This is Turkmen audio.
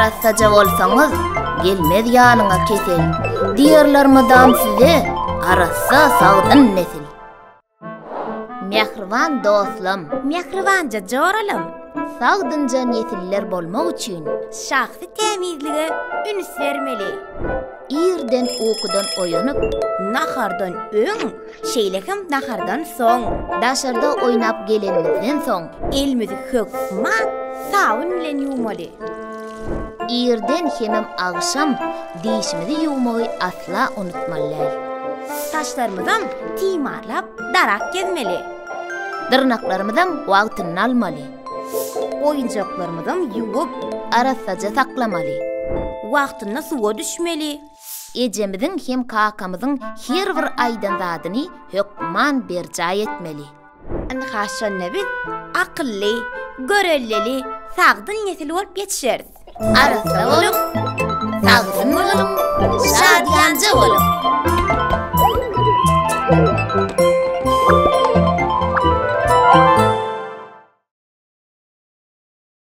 Arassaja bolsaňyz, gelmez ýanyňa kesel. Diýerler mydam size, arassa sagdyn nesil. Mähriban dostlam, Mähribanja joralam, sagdynja nesiller bolmak üçin şahsy tämizlige üns bermeli. Irden ukudan oýanyp, nahardan öň, şeýle hem nahardan soň, daşarda oýnap gelenimizden soň, elimizi hökman sabyn bilen ýuwmaly. Irden hemem agşam dişimizi ýuwmagy asla unutmaly däl. Saçlarymyzam timarlap, darak gezmeli. Dyrnaklarymyzam wagtynda almaly. Oýunjaklarymyzam ýuwup, arassaja saklamaly. Wagtynda suwa düşmeli. Ejemiziň hem kakamyzyň her bir aýdan zadyny hökman berjaý etmeli. Ynha şonda biz akylly, göreldeli, sagdyn nesil bolup ýetişeris. Arassa boluň, sagdyn boluň, şadyýanja boluň!